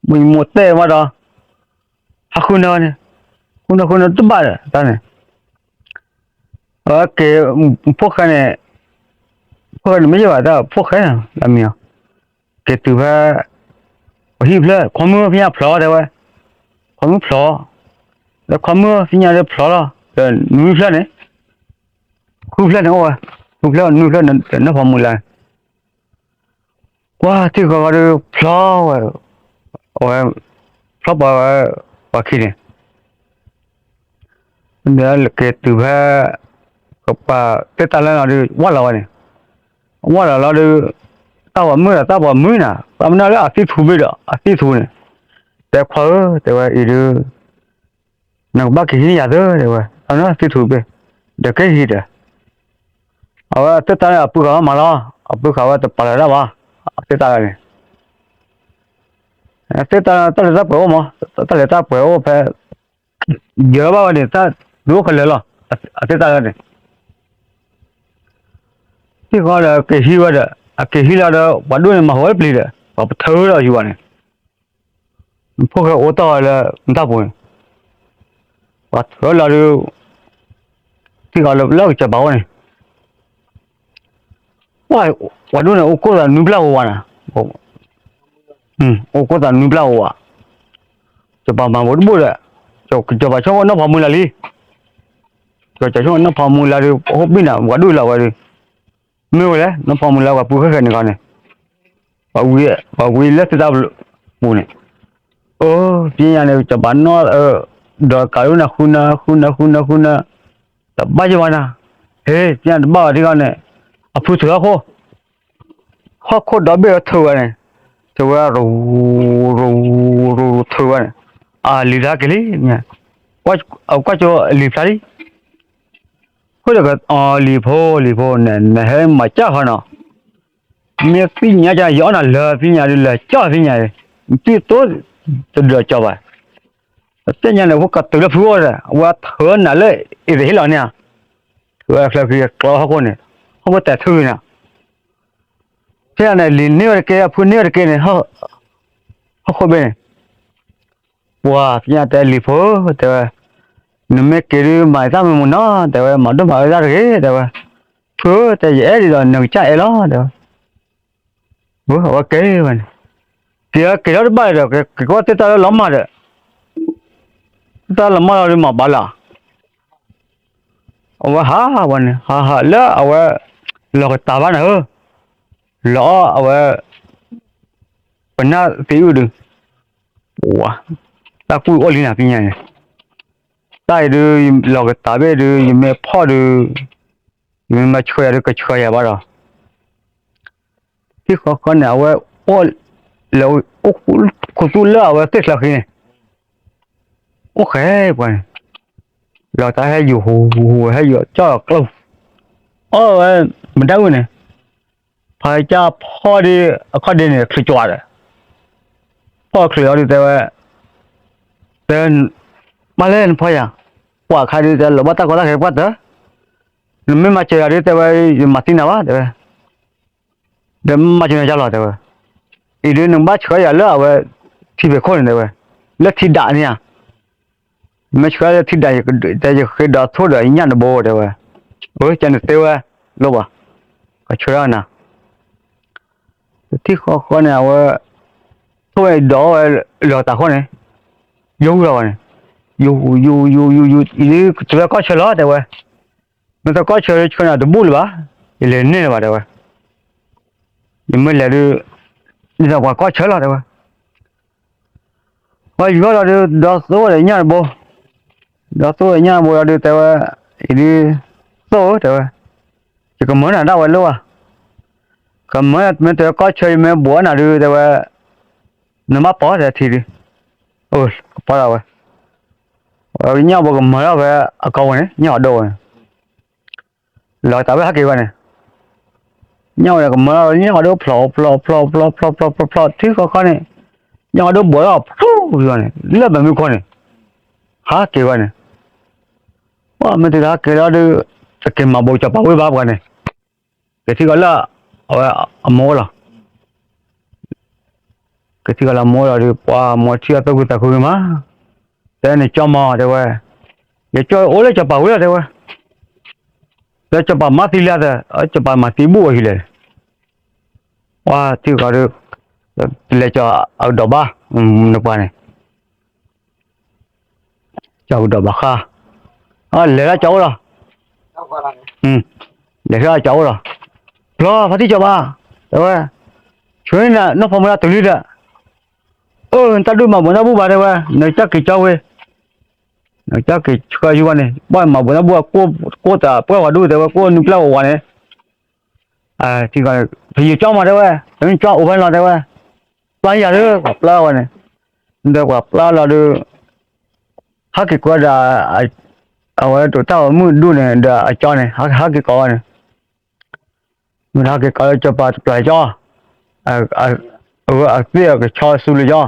မိၢ်တဲဘၣ်ဒီး, ဟးဃုနၢန့ၣ်, ဃုနၢဃုနၢတဘၣ်ဒီးတၢ်န့ၣ်, အက့ၤ, ဖိၣ်ဃဲန့ၣ်, ဖိၣ်ဃဲန့ၣ်မ့ၢ်ယဲဘၣ်တၢ်ဖိၣ်ဃဲန့ၣ် လၢမံၤအီၤ, က့ၤတုၤဖဲ ပှၤဟံၣ်ဖျၢၣ် ခွါမုၣ်ဖဲညါဖျိးတဲဝဲ, ခွါမုၣ်ဖျိး, ဒီးခွါမုၣ်ဖဲညါဒီးဖျိးလီၤ ဒီးနွံဖျၢၣ်န့ၣ်, ဃုဖျၢၣ်န့ၣ်အိၣ်ဝဲ, ဃုဖျၢၣ်နွံဖျၢၣ်နီၢ်ဖီမူလၢ်, ကွၢ်ထံၣ်ဃီဒီးဖျိးဝဲ, အဝဲ, ဖျိးပှၤဝဲ, ပှၤခံန့ၣ် ဒီးက့ၤတုၤဖဲ, ကပၤသ့ၣ်တၢ်လၢလီၤဒီး ဝၢ်လီၤဝဲန့ၣ်, ဝၢ်လီၤလီၤဒီး, တၢ်ပှၤမုၣ်ဒီးတၢ်ပှၤမုၣ်နၤ တၢ်မနုၤလၢအသံၣ်ထူဘ့ၣ်ဒီး အသံၣ်ထူန့ၣ်, တဲခွါဧၢ တဲဝဲအံၤဒုး, နကဘၣ်က့ၤဟံးန့ၢ်ယၤသၢ တဲဝဲ, တၢ်မနုၤသံၣ်ထူဘ့ၣ်, ဒီးကဟံးဒီး, အဝဲသ့ၣ်တၢ်လၢအပုၢ်ဃာ်မးလီၤ, အပုၢ်ဃာ်ဝဲတပာ်လီၤတၢ်ဘၣ်, အသ့ၣ်တၢ်လၢန့ၣ် သ့ၣ်တၢ်တၢ်လဲၤတၢ်ပှဲၤအိၣ်မး, တၢ်လဲၤတၢ်ပှဲၤအိၣ်ဖဲ, ယၢၤဘၣ်ဝဲန့ၣ် တၢ်ဒုးအိၣ်ကလၢာ်လီၤ, အသ့ၣ်တၢ်လၢန့ၣ်, ထံၣ်ဃီဒီးက့ၤဟံးဝဲဒီး အက့ၤဟံးလီၤဒီး ပှၤဒိၣ်န့ၣ်မၤဟးဝဲပျံၤဒီး ပှၤပထၢဒီးယူၤဘၣ်န့ၣ်, ဖိၣ်ဃဲအိၣ်တ့ၢ်ဝဲလၢတၢ်ပူၤန့ၣ်, ပှၤထၢလီၤဒီး ထံၣ်ဃီလၢကစၢၢ်ဘၣ်အိၣ်န့ၣ် ပှၤဒိၣ်န့ၣ် အိၣ်ကိၢ်သးနွံပျၢ်အိၣ်ဝဲနၤ, အိၣ်ကိၢ်သးနွံပျၢ်အိၣ်ဝဲ, ကပၤမၤဘိးတဘိၣ်ဒီး, ကပၤဆိကမိၣ်နီၢ်ဖီမူလၢ်လံ, ကပၤဆိကမိၣ်နီၢ်ဖီမူလၢ်ဒီး ဟိၣ်ဘံၣ်နၤ ပှၤဒိၣ်လီၤဝဲဒီး, မ့ၢ်ဝဲလဲၣ် နီၢ်ဖီမူလၢ်ပှၤပုၢ်ဃဲဃဲန့ၣ်ခီန့ၣ်, ပှၤဝံၤလၢသ့ၣ်တၢ်ပူၤန့ၣ်, အိ ပညါန့ၣ် ကပၤနီၢ်, ဒီးကးဒိၣ်န့ၣ် ဃုနၢ ဃုနၢ ဃုနၢ ဃုနၢ, တဘၣ်ယဘၣ်နၤ, ဟ့ ပညါတဘၣ်ဘၣ်ထံၣ်ခီန့ၣ်, အဖုထုးဟီၣ်ခိၣ်, ဟီၣ်ခိၣ်ဒီဘ့ၣ်ထုးဝဲန့ၣ်, ထုးဝဲရူၤ, ရူၤ, ရူၤထုးဝဲန့ၣ်, အလံၤတဟဲက့ၤလံ, ကွၢ်ကၠိလံၤဖျါလံ, ဃိဒီးက အီၤလံၤဖိ လံၤဖိန့ၣ် နဟဲမၤကၢ်ဃီနီၤ, မ့ၢ်သ့ၣ်ညါကယီနၤလၢဖဲညါဒီး လၢကၠီဖဲညါ, နတံၢ်တိတဒၢးကၠီဘၣ်, သ့ၣ်ညါန့ၣ် ဖိကတုၤလၢဖုအိၣ်ဒီး အဝဲထုးနၤလၢအ့ၣ်သဟ့ၣ်လီၤန့ၣ်ဧါ, ထုးဝဲချၢဃံကျီဟီၣ်ခိၣ်န့ၣ်, ဟီၣ်ခိၣ်တဲာ်ထုးနၤ, ဖဲန့ၣ် လံၤန့ၢ်ဝဲတက့ၢ် အဖုန့ၢ်ဝဲတက့ၢ်န့ၣ်, ဟီၣ်ခိၣ်ဘ့ၣ်န့ၣ် ပှၤသ့ၣ်ညါတဲလံၤဖိဧၢ တဲဝဲ, နမ့ၢ်က့ၤဒုးမၤတၢ်မုာ်မုာ်နီၤ တဲဝဲ, မၤဒိၣ်မၤအၢတၢ်တဂ့ၤ တဲဝဲ, ဖုဧၢ တဲယအဲၣ်ဒ်ဒီးနကစၢ်အဲၣ်လီၤ တဲဝဲ, အဝဲက့ၤဝဲန့ၣ်, က့ၤက့ၤထီၣ်တဘၣ်ဒီး က့ၤကွၢ်သ့ၣ်တၢ်လၢလီၤမၢ်ဒီး, သ့ၣ်တၢ်လီၤမၢ်လီၤဒီးမၤဘၣ်လၢ အဝဲဟးဝဲန့ၣ် ဟးဟးလၢအဝဲ လီၤကတၢ်ဘၣ်န့ၣ်ဧၢ, လီၤအီၣ်အဝဲ ပနၢ်သံအုၣ်ဒုး, ဝါ, တၢ်ကူၣ်အီၣ်လံနၤဖဲညါန့ၣ်, တၢ်အံၤဒုး လီၤကတၢ်ဘ့ၣ်ဒုး ယမ့ၢ်ဖီၣ်ဒုး ယမ့ၢ်မၤဆှၢယၤဒုး ကဆှၢယၤဘၣ်ဒီး ထံဃီဃီန့ၣ် အဝဲအိၣ်လၢ အိၣ်ခူသူၣ်လၢအဝဲသ့ၣ်ချၢဃံန့ၣ်, အိၣ်ဃဲပှၤန့ၣ်, လီၤတၢ်ဟဲယူၤဟူးဟူး ဟဲယူၤကၠီၣ်ကျိ, အီၣ်ဝဲ မတၤအုၣ်န့ၣ်, ဖးကၢ်ဖီၣ်ဒ်အခီၣ်ဒ့န့ၣ် ချုးကၠီဒီး, ဖီၣ်ချုးအီၤဒုးတဲဝဲ, တဲ, မၤလဲၣ်နဖီယၤ, ကွၢ်ခါဒုးတဲ လီၤဘၣ်တၢ်ကီတၢ်ခဲပှၢ်တၢၢ်, နမ့ၢ်မၤစၢၤယၤဒုးတဲဝဲ ယမၤသံနၤဘၣ်တဲဝဲ, ဒီးမၤစၢၤနၤယါလီၤတဲဝဲ, အံၤဒုးနကဘၣ်ဆှၢယၤလၢအဝဲ ထံဖီခိၣ်န့ၣ်တဲဝဲ, လၢထံဒၣ်န့ၣ်ဧါ, မ့ၢ်ဆှၢလၢထံဒၣ် ယကဃ့ဒီးထိၣ်ဒီးညၣ်တဘိတဲဝဲ, အကနသ့ဝဲ, လိၣ်ဘၣ်, ကဆှၢနၤ, တထံၣ်ဃီဃီန့ၣ် အဝဲ ထိၣ်ဝဲဒီးဝဲ လီၤတၢ်ဃီန့ၣ်, ယိၤဝံၤလီၤဝဲန့ၣ်, ယိၤ ယိၤ ယိၤ ယိၤ ယိၤ အံၤဒုးကတၢၢ်ကီၢ်ဆၢလီၤတဲဝဲ, မ့ၢ်တကီၢ်ဆၢဆှၢနၤတဘူၣ်လၢၤဘၣ်, ယလဲၤန့ၢ်လၢၤဘၣ်တဲဝဲ, ယမ့ၢ်လဲၤဒုး ဒ်သိးပှၤကီၢ်ဆၢလီၤတဲဝဲ, ပှၤယူၤထီၣ်လီၤဒုး ဒီသိၣ်ဒီးညၣ်တဘိ, ဒီသိၣ်ဒီးညၣ်တဘိလီၤဒုးတဲဝဲ, အံၤဒုး သိၣ်ဧၢတဲဝဲ, ယကမၢနၤဒၣ်ဝဲလိၣ်ဧါ, ကမၢမ့ၢ်တကီၢ်ဆၢယမ့ၢ်ဘှီးနၤဒုးတဲဝဲ, နဘၣ်ပိာ်တဲထံဒုး, အကပီၤဒၣ်ဝဲ, ညၣ်ဘိကမၢထီၣ်ဖဲအကီဝဲန့ၣ် ညၣ်အဒိၣ်ဝဲန့ၣ် လီၤတၢ်ဝဲဟဲက့ၤဝဲန့ၣ်, ညၣ်ဝဲန့ၣ်ကမၢထီၣ်ညၣ်အဒိၣ်ဖျိးဖျိးဖျိးဖျိးဖျိးဖျိးဖျိး ထံဃီခီန့ၣ်, ညၣ်အဒိၣ်ဘှီးထီၣ်ဖျိးန့ၣ် လၢဘၢမုၢ်ခိၣ်န့ၣ်, ဟးက့ၤဝဲန့ၣ်, ပှၤမ့ၢ်တုၤလၢဟဲက့ၤလီၤဒုး, တက့ၤမၤဘိးစီၤပၤဝ့ၢ်ဘၣ်ပှၤန့ၣ်, က့ၤထံၣ်ကီးလၢ အဝဲအမိၢ်လီၤ ကထံၣ်ကီးလၢမိၢ်လီၤဒီး ပှၤမိၢ်ထံၣ်အီၤသူၣ်ခုသးခုဂ့ၤမး, တဲန့ၣ်ကၠီမးတဲဝဲ, ယကၠီအိၣ်လၢစီၤပၤဝ့ၢ်လီၤတဲဝဲ, လၢစီၤပၤမၤသံလၢသး, စီၤပၤမၤသံဘူၣ်အီၤဟံၤလဲၣ်, ပှၤထံၣ်ကီးဒီး, လဲၤကၠီအကဒီးဘၣ်, နပှၤန့ၣ် ကၠီကဒီးဘၣ်ဃး, လဲၤလၢကၠီအိၣ်လီၤ, လဲၤလၢကၠီအိၣ်လီၤ, ဖျီဖါတံၢ်ကၠီဘၣ်, တဲဝဲ, ဆှၢန့ၢ်နီၢ်ဖီမုၢ်လၢတုၤလံဒီး, အၢ နတၢ်ဒုးမၤဘိးနၢ်ဘူၣ်ဘၣ်တဲဝဲ, နကၠီက့ၤကၠီဝ့ၢ်, နကၠီက့ၤဆှၢယူၤဝဲန့ၣ် ဘၣ်မၤဘိးနၢ်ဘူၣ်, ကိၢ်တၢ်ပှဲၤဝဲဒူၣ်တဲဝဲ ကိၢ်နုၢ်ပျဲၢ်ဝဲဝဲန့ၣ်, ဖယုကၠီမးတဲဝဲ, ဖယုကၠီအိၣ်ဖဲန့ၣ်လီၤတဲဝဲ, ပျၢ်ယၤဒီး ပှၤပျၢ်ဝဲန့ၣ်, ဒီးပှၤပျၢ်လီၤဒီး ဟဲက့ၤကွၢ်ဒီး အဝဲဒိးတၢ်အိၣ်မုၣ်ဒူၣ်န့ၣ်ဒီးအကၠီန့ၣ် ဟဲက့ၤကိးဝဲန့ၣ်, မ့ၢ်ဟဲက့ၤကိးလၢစီၤပၤတပျၢ်ကၠီ, အဝဲအသ့ၣ်အကဆီဆူလၢကၠီ,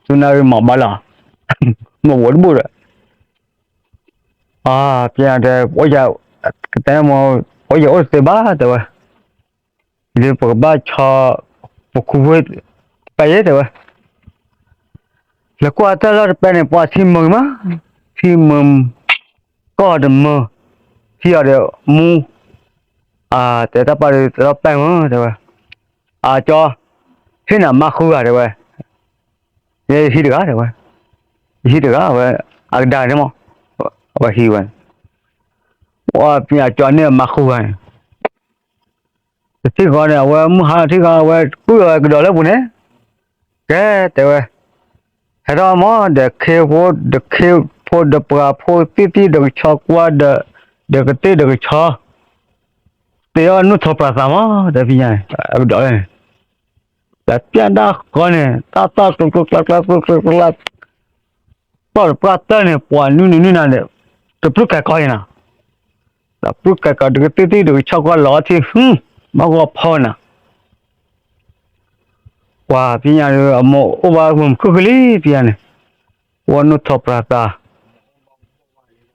ဆူနၢ်ရံမၤဘၣ်လီၤ, မ့ၢ်ဝဲတဘူၣ်ဒီး ပတဲ ကတဲမ့ၢ် အိၣ်ယအိၣ်တသ့ဘၣ်တဲဝဲ, ဒီးပကဘၣ်ဆီ ပခူဖိ တပၢ်ယဲတဲဝဲ, လဲၤကွၢ်တၢ်လီၢ်တပၢ်န့ၣ် ပှၤထံမုာ်မး, ထံမုာ်, ကီၢ်တမုာ်, ထံအီၤဒီးမူ, တဲတၢ်ပၢ်ဒီးတၢ်ပၢ်မုာ်တဲဝဲ, အကၠီ, ဟ့ၣ်နၤမါဃုဂၤတဲဝဲ, ယဟံးတဂၤတဲဝဲ, ယဟံးတဂၤဝဲ, အကဒါန့ၣ်မး, အဝဲဟံးဝဲ, ပှၤပၠးကၠီန့ၣ်မါဃုဂၤန့ၣ်, တထံၣ်ဃီန့ၣ် အဝဲမုၢ်ဟါထံၣ်ဃီအဝဲကွံာ်ဝဲကဒီးလၢပူၤန့ၣ်, ကဲတဲဝဲ, ဟဲထီၣ်မး ဒီးခ့ဖိ ဒီးခ့ဖိ ဒီးပှၤဖိသံၣ်သံၣ် ဒီးကဆီကွၢ်ဒီး, ဒီးကသ့ၣ်ဒီးကဆီ, တ့အီၣ်နူၢ်ထီၣ်ပြးသးမး တဲဖဲညါန့ၣ် အကဒီးန့ၣ်, တၢ်ပျၢ်ဒၣ်ဃီန့ၣ် တၢ်သီၣ်ကျိကျိကျါကျါကျိကျိကျါကျါ ပျီၢ်တပှၢ်တၢၢ်န့ၣ် ပှၤနွံနံၤနွံနၤန့ၣ် တပျုၢ်ကဲကီးအံၤနၤ, တပျုၢ်ကဲကီး တကသ့ၣ်သ့ၣ်တကဆီကီးလီၤထံ ဟူ, ဘၣ်ဂီၤဖီနၤ, ပှၤဖဲညါဒီး အမိၢ်အိၣ်ဘၣ်မုာ်မုာ်ခုၣ်ခုၣ်လံ ဖဲညါန့ၣ်, အိၣ်နူၢ်ထီၣ်ပြးသး,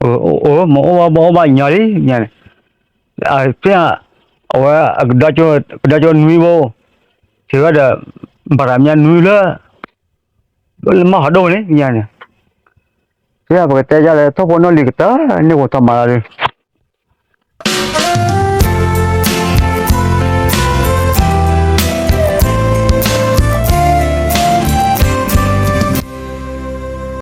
အိၣ် မိၢ်အိၣ်ဘၣ်ဘီၣ်အိၣ်ဘၣ်ညီလံ ဖဲညါန့ၣ်, ဖဲ အဝဲ ကဒီကၠိနွံဘိ, ထံၣ်ဝဲဒီး ဘၣ်ရၤမညါနွံလၢ လၢမၤဟီၣ်ဒိၣ်န့ၣ် ဖဲညါန့ၣ်, ဖဲပကတဲယၤလၢ ထိၣ်ဖိနီၣ်လံၤကတၢၢ်န့ၣ် အိၣ်ထီၣ်မၤလီၤဒီး